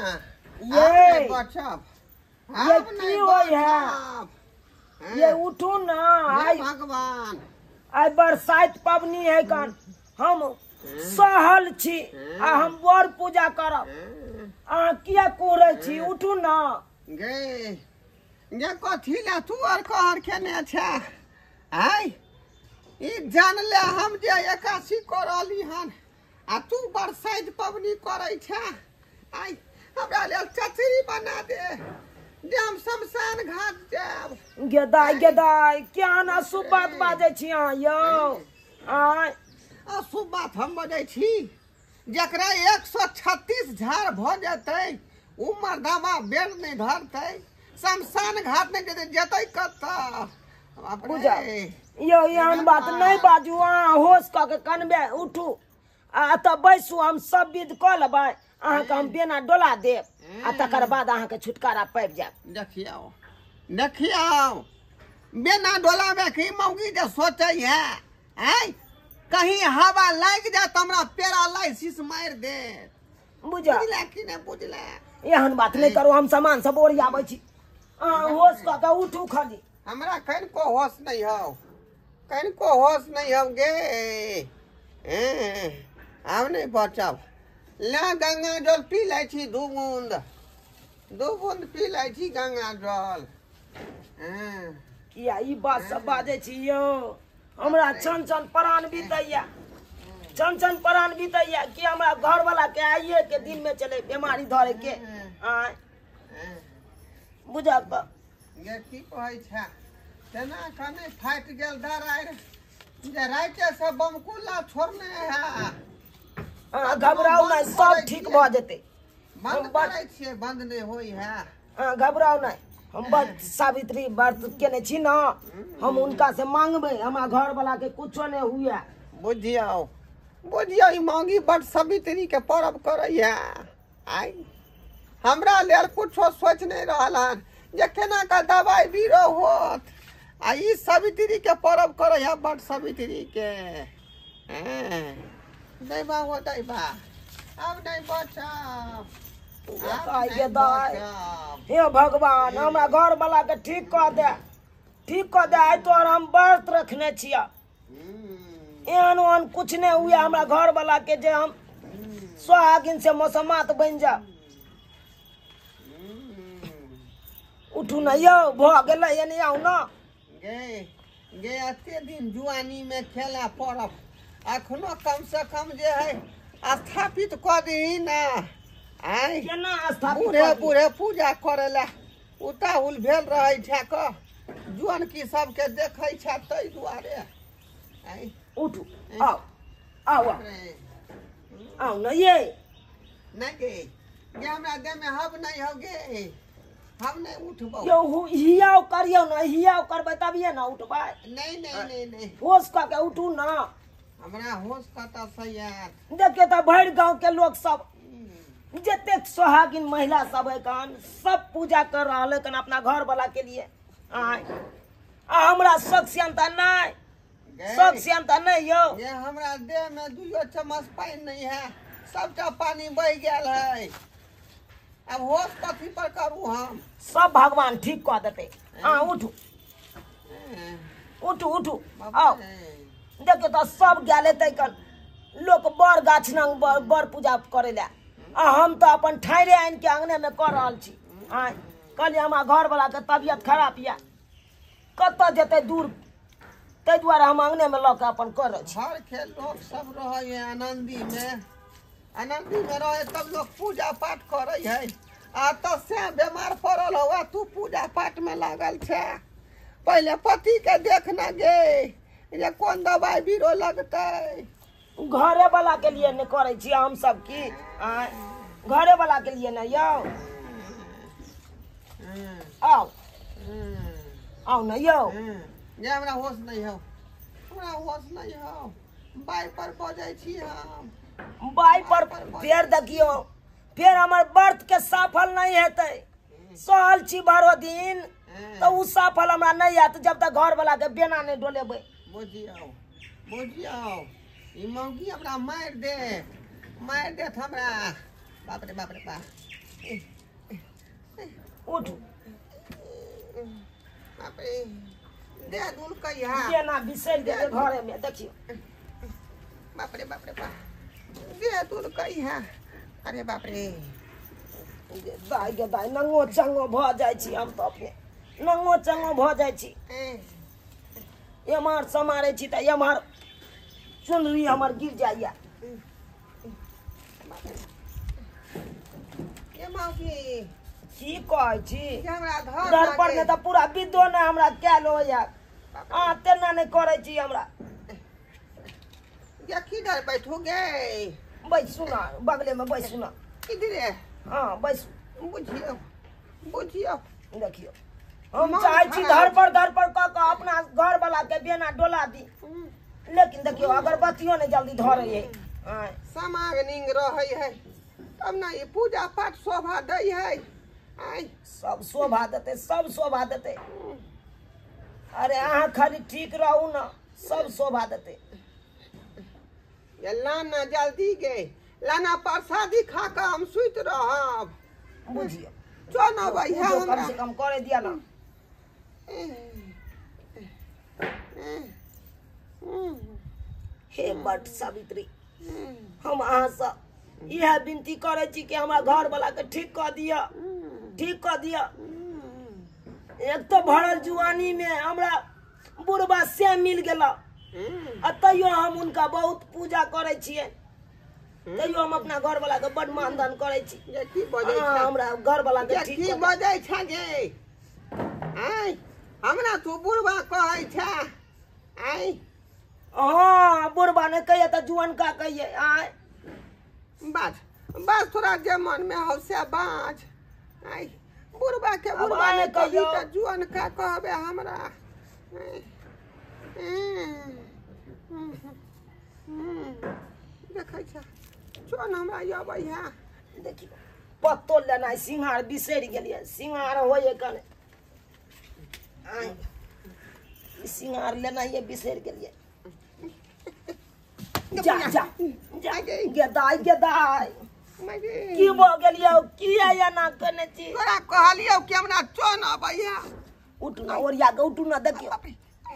ये बचब ये की होय है ये उठू ना आई भगवान आई बरसाइत पबनी है कन हम सहल छी आ हम बड़ पूजा करब अहाँ किया कुहरै छी उठू ना गे गे कथी ले तू are कहर केने छै आय ई जान ले हम जे एकासी करली हन आ तू बरसाइत पबनी करै छै आय हमरा लेल चचरी बना दे जे हम शमशान घाट जायब। गेदाय गेदाय क्या ना शुभ बात बाजै छी अहाँ यौ आय अशुभ बात हम बजै छी जकरा 136 झाड़ भऽ जेतै उ मर्दाबा बेर नहि धरतै शमशान घाट नहि जेतै जेतै कतऽ। बुझा यौ एहन बात नहि बाजू अहाँ होश कऽ के कनबे उठू आ एतऽ बैसू हम सब विध कऽ लेबै अहाँके हम बेना डोला देब आ तकर बाद अहाँके छुटकारा पाबि जायब। देखियौ देखियौ बेना डोलाबे के मौगी जे सोचै है आँय कहीं हवा लागि जाए तऽ हमरा पैरालाइसिस मारि देत। बुझा बुझले कि नहि बुझले। एहन बात नहि करू हम सामान सब ओरियाबै छी अहाँ होश कऽ के उठू खाली। हमरा कनिको होश नहि हौ कनिको होश नहि हौ गे आब नहि बचब। ले गंगा जल पी लै छी दू बूंद पी लै छी गंगा जल। किया ई बात सब बाजै छी यौ हमरा छन छन प्राण बीतैया छन छन प्राण बीतैया कि हमरा घरवाला के आइए के दिन में चले बीमारी धरे के आय बुझल तऽ गे की कहै छै तेना कने फाटि गेल दरारि जे राइते से बमकुला छोड़ने है। अहाँ घबराउ नहि सब ठीक भऽ जेतै। बंद करै छियै बंद नहि होइ है। अहाँ घबराउ नहि हम व्रत सावित्री व्रत केने छी न हम हुनका से मांगबै हमरा घरवाला के कुछो नहि हुए। बुझियौ बुझियौ ई मौगी बड सावित्री के पर्व करै है आइ हमरा लेल कुछो सोच नहि रहल हन जे केना के दवाइ बीरो होत आ ई सावित्री के पर्व करै है बड सावित्री के। दैबा हो दैबा आब नहि बचब। हे भगवान हमरा घर वाला के ठीक कऽ दे ठीक कऽ दे आइ तोहर हम व्रत रखने छियै एहन ओहन कुछ नहि हुए हमरा घर वाला के जे हम सोहागिन से मौसमात बनि जाउ। उठू न यौ भऽ गेलै एने आउ न। गे गे एते दिन जुआनी में खेला पड़ब अखनो कम से कम जे है स्थापित कऽ दही ना आय केना स्थापित बूढ़े बूढ़े पूजा करे ला उताहुल भेल रहै छै क जुअन की सबके देखै छै ताहि दुआरे आय उठू आउ आउ आउ न ये नहि गे गे हमरा देह में हब नहि हौ गे हम नहीं उठबौ। यौ हियाव करियौ न हियाव करबै तभिए न उठबै। नहीं नहीं नहीं नहीं होश कऽ के उठू न। हमरा होश कतऽ से आयत। देखियौ तऽ भरि गाँव के लोक सब जतेक सोहागिन महिला सब है कन सब पूजा कर रहल है कन अपना घर वाला के लिए आय आ हमरा शौक सियंता नहीं शौक सियंता नहीं यौ। ये हमरा देह में 2 चम्मच पानि नहीं है सबटा पानी बहि गेल है अब होश कथी पर करू हम। सब भगवान ठीक कऽ देतै। अहाँ उठू उठू उठू आउ देखियौ तऽ सब गेल हेतै कन लोक बड़ गाछ नंग बड़ पूजा करै लए आ हम तऽ अपन ठाइरे आनि के अंगने में कऽ रहल छी। आँय कहलियै हमरा घरवला के तबियत खराब यऽ कतऽ जेतै दूर ताहि दुआरे हम अंगने में लऽ के अपन कऽ रहल छी। घर के लोक सब रहै है आनंदी में आनंदी में रहे तब लोग पूजा पाठ करै है आ तऽ से बीमार पड़ल हो तू पूजा पाठ में लागल छै। पहले पति के देखना गे जे कोन दवाइ बीरो लगतै। घरे वाला के लिए नहि करै छियै हम सब की आँय घरे वाला के लिए ने यौ आउ आउ न यौ। गे हमरा होश नहि हौ हमरा होश नहि हौ बाइ पर बजै छी हम बाइ पर फेर देखियौ फेर हमर व्रत के सफल नहि हेतै। सहल छी 12 दिन तऽ ओ सफल हमरा नहि आयत जब तक घर वाला के बेना नहि डोलेबै। बुझियौ बुझियौ ई मौगी हमरा मारि देत मारि देत हमरा। बाप रे बाप रे बाप। उठू। बाप रे, दे दून कहिया केना बिसरि गेलै घरे में, देखियो। बाप रे बाप रे बाप, दे दून कहिया। अरे बाप रे, दाइ गे दाइ, नंगो चंगो भऽ जाइ छी हम तऽ, अपने नंगो चंगो भऽ जाइ छी। एम्हर समारै छी तऽ एम्हर चुनरी हमर गिर जाइया। की कहै छी, घर पर में तऽ पूरा विधो ने हमरा कैल होइया, अहाँ तेना नहि करै छी हमरा। किधर बैठू गे? बैसू ना, बगले में बैसू ना। इधरे? हाँ बैसू। बुझियौ बुझियौ, देखियौ हम चाहै छी धर पर कऽ कऽ अपना घर वाला के बेना डोला दी, लेकिन देखियौ अगरबत्तियो नहि जल्दी धरै है। समाग निंग रहै है तब ना ई पूजा पाठ शोभा दै है। सब शोभा देतै, सब शोभा देतै। अरे अहाँ खाली ठीक रहू ना, सब शोभा देतै। लाना जल्दी गे, लाना प्रसादी खा कऽ हम सुति रहब। बुझियौ चल भैया, कम से कम करे दिया ना। हे बट सावित्री, हम अहाँसँ इएह विनती करै छी कि हमरा घर वाला के ठीक कऽ दिअ, ठीक कऽ दिअ। एक तऽ भरल जुआनी में हमरा बुढ़बा से मिल गेला, आ तैयो हम उनका बहुत पूजा करै छियै, तैयो हम अपना घर वाला के बड मानदान करै छी। की बजै छ हमरा घर वाला के? ठीक की बजै छ गे? आय हमरा तू बुढ़बा कहै छ? आय हाँ, बुढ़बा ने कहिए तऽ जुअनका कहिए। आय बाज बाज, तोरा जे मन में हौ से बाज। आय बुढ़बा के बुढ़बा ने कही तऽ जुअनका कहबे हमरा। देखै छ चल हमरा अबै है। देखियौ पत्तो लेनाइ सिंघार बिसरि गेलियै, सिंघार होइए कने, सिंघार लेनाइए बिसरि गेलियै। जा जा जा गे दाइ गे दाइ, की भऽ गेलियै? किया एना केने छी? तोरा कहलियौ कि हमरा चल अबै है। उठू ना, ओरिया के उठू ना। देखियौ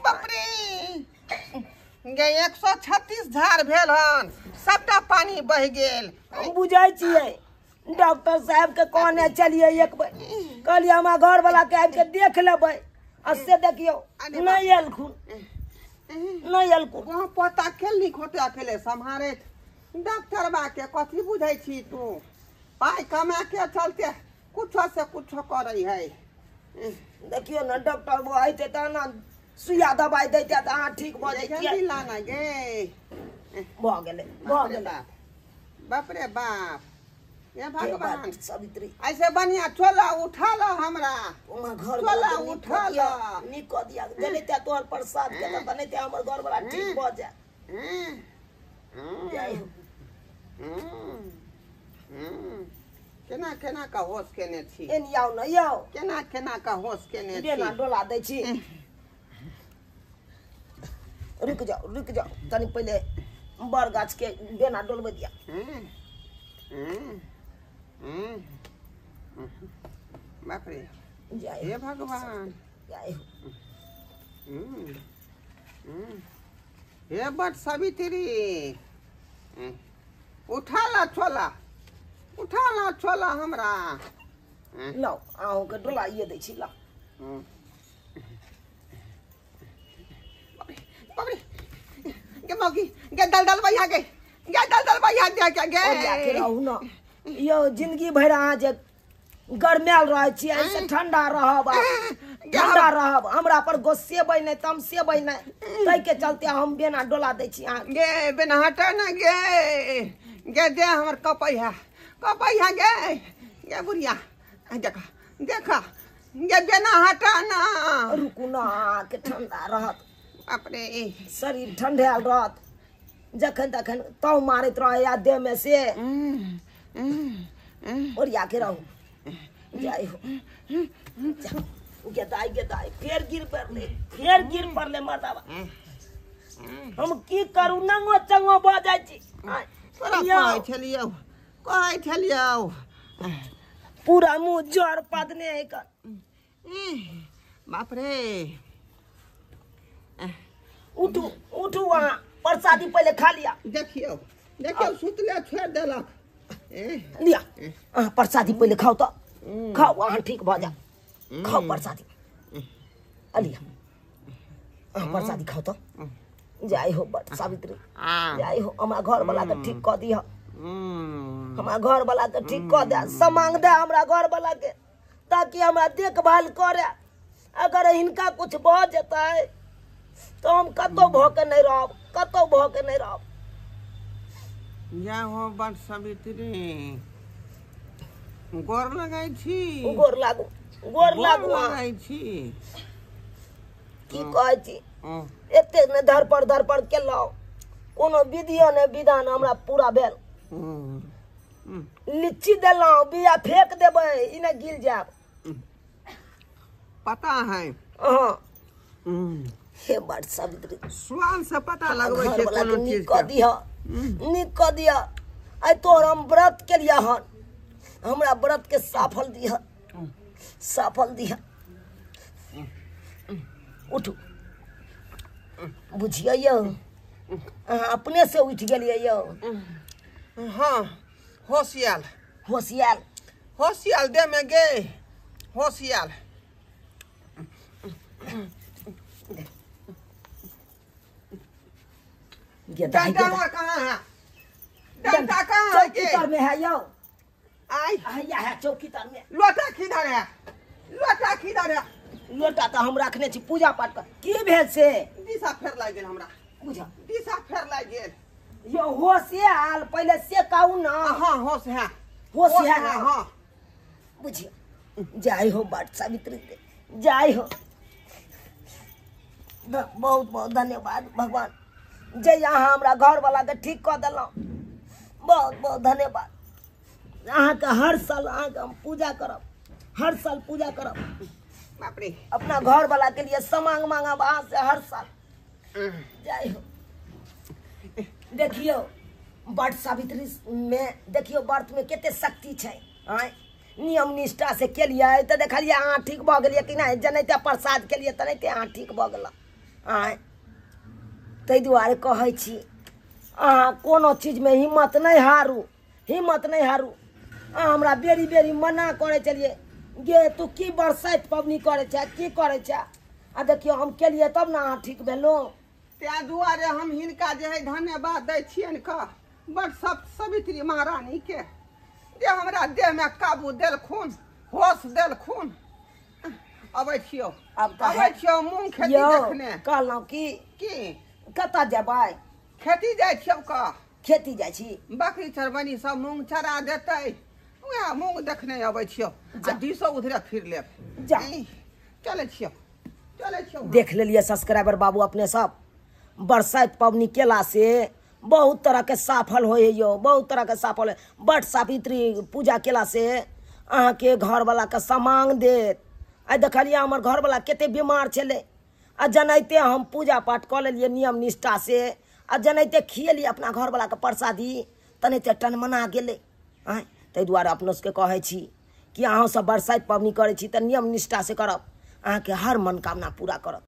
बाप रे गे, 136 झाड़ भेल हन, सबटा पानी बहि गेल। हम बुझै छियै, डॉक्टर साहब के कहने चलिए एक बेर, कहलियै हमरा घर वाला के आबि के देख लेबै, आ से देखियौ नहि एलखुन, नहि एलखुन। वहाँ पोता खेल नीक होते अकेले सम्हारे। डॉक्टर बा के कथी बुझै छी तू? पाइ कमा के चलते कुछो से कुछो करै है। देखियौ ने डॉक्टर बो अइते तऽ ने सुइया दवाइ दैते तऽ अहाँ ठीक भऽ जैतियै। जल्दी लाना गे। भऽ गेलै भऽ गेलै। बाप रे बाप, हे भगवान सावित्री, ऐसे बढ़िया चोला उठा ल हमरा, घर चोला उठा ल, नीक कऽ दिया। जनिते तोहर प्रसाद के तऽ बनैते हमर घर वाला ठीक भऽ जाय। जय हो। केना केना का होश केने छी? एनी आउ न यौ, केना केना का होश केने छी? बेना डोला दै छी। रुक जाओ रुक जाओ, तनी पहिले बर गाछ के बेना डोलबै दिया। बाप रे, जय हे भगवान, जय हो। हे बट सावित्री, उठा ला छोला, उठा ला छोला हमरा। लाउ अहूँके डोलाइए दै छी, लाउ। बाप रे गे मौगी गे, दल दल भैया गे, गे दल दल भैया दे के गे। रहू न यौ, जिंदगी भरि अहाँ जे गरमायल रहै छी, एहिसँ ठंडा रहब, ठंडा रहब, हमरा पर गोस्सेबै नहि, तमसेबै नहि, ताहिके चलते हम बेना डोला दै छी अहाँ गे। बेना हटा न गे, गे दे हमर कपै है, कपै है गे। गे बुढ़िया देखा देखा गे, बेना हटा ना। रुकू न, अहाँके ठंडा रहत, अपने शरीर ठंडायल रहत। जखन तखन ताव मारैत रहैया देह में से, ओरिया के रहू। जय हो। गे दाइ गे दाइ, फेर गिर पड़ले, फेर गिर पड़ले मर्दाबा। हम की करू, नंगो चंगो भऽ जाइ छी। तोरा कहै छलियौ, कहै छलियौ पूरा मुँह जर पदने है कर। बाप रे। उठू उठू, वहाँ प्रसादी पहले खा लिया। देखियो देखियो सुतले छोड़ देलक। लिया अहाँ प्रसादी पहले खाओ तो खाओ, अहाँ ठीक भ जा। खाओ प्रसादी, लिया अहाँ प्रसादी खाओ तो। जय हो बट सावित्री, जय हो। हमरा घर वाला के ठीक कऽ दिह, हमरा घर वाला के ठीक कऽ दे, समांग दे हमरा घर वाला के, ताकि हमरा देखभाल करे। अगर हिनका कुछ भऽ जेतै तो हम कतौ भऽ के नहीं रहब, कतौ भऽ के नहीं रहब। जय हो बट सावित्री, गोर लगै छी। गोर लागू, गोर लागू लगै छी। की कहै छी, एते ने धरपड़ धरपड़ केलहुँ, कोनो विधियो ने विधान हमरा पूरा भेल। लीची देलहुँ, बिया फेंक देबै, ई ने गिल जायब। पता है। हाँ हे बट सावित्री, स्वान से पता लगबै छै कोनो चीज के। नीक दिह, नीक कऽ दिह। आइ तोहर हम व्रत केलियै हन, हमरा व्रत के सफल दिह, सफल दिह। उठू, बुझियै यौ अहाँ अपने से उठि गेलियै यौ। हाँ होशियार होशियार होशियार दे में गे होशियार। डंडा कहाँ है? डंडा कहाँ है? चौकी तर में है यौ। आई हैया है चौकी तर में। लोटा किधर है? लोटा किधर है? लोटा तो हम रखने छी पूजा पाठ कर। की भेल से? दिशा फेर लागि गेल हमरा। बुझ दिशा फेर लागि गेल यो। होश आयल पहिले से कहू ना। हाँ होश है, होश है। हाँ बुझियो। जय हो बट सावित्री, जय हो। बहुत बहुत धन्यवाद भगवान जे अहाँ हमरा घर वाला के ठीक कऽ देलहुँ। बहुत बहुत धन्यवाद अहाँके। हर साल अहाँके हम पूजा करब, हर साल पूजा करब। बाप रे। अपना घर वाला के लिए समांग मांगब अहाँ से हर साल। जय हो। देखियो व्रत सावित्री में, देखियो व्रत में कते शक्ति छै। आँय नियम निष्ठा से केलियै तऽ देखलियै अहाँ ठीक भऽ गेलियै कि नहि। जेनाहिते प्रसाद केलियै तेनाहिते अहाँ ठीक भऽ गेल। आँय ताहि दुआरे कहै छी अहाँ कोनो चीजमे हिम्मत नहि हारू, हिम्मत नहि हारू। अहाँ हमरा बेरी बेरी मना करै छलियै गे तू की बरसाइत पबनी करै छै, की करै छै। आ देखियौ हम केलियै तब ने अहाँ ठीक भेलहुँ। ताहि दुआरे हम हिनका जे है धन्यवाद दै छियनि कऽ बड़ सब सावित्री महारानी के, जे हमरा देहमे काबू देलखुन, होश देलखुन। अबै छियौ, आब अबै छियौ मूँग खेती देखने। कहलहुँ की की कतऽ जेबै? खेती जाइ छियौ कऽ। खेती जाइ छी? बकरी चरबनी सब मूँग चरा देतै, वएह मूँग देखने अबै छियौ। आ दिसो उधरे फिर लेब। जा चलै छियौ, चलै छियौ। देख लेलियै सब्सक्राइबर बाबू अपने सब, बरसाइत पबनी केला से बहुत तरह के सफल होइ यौ, बहुत तरह के सफल। बट सावित्री पूजा केला से अहाँके घरवला के समांग देत। आइ देखलियै हमर घरवला कते बीमार छलै, आ जेनाहिते हम पूजा पाठ कऽ लेलियै नियम निष्ठा से, आ जेनाहिते खिएलियै अपना घरवला के प्रसादी, तेनाहिते टनमना गेलै। आँय ताहि दुआरे अपनो सबके कहै छी कि अहाँ सब बरसाइत पबनी करै छी तऽ नियम निष्ठा से करब, अहाँके हर मनोकामना पूरा करत।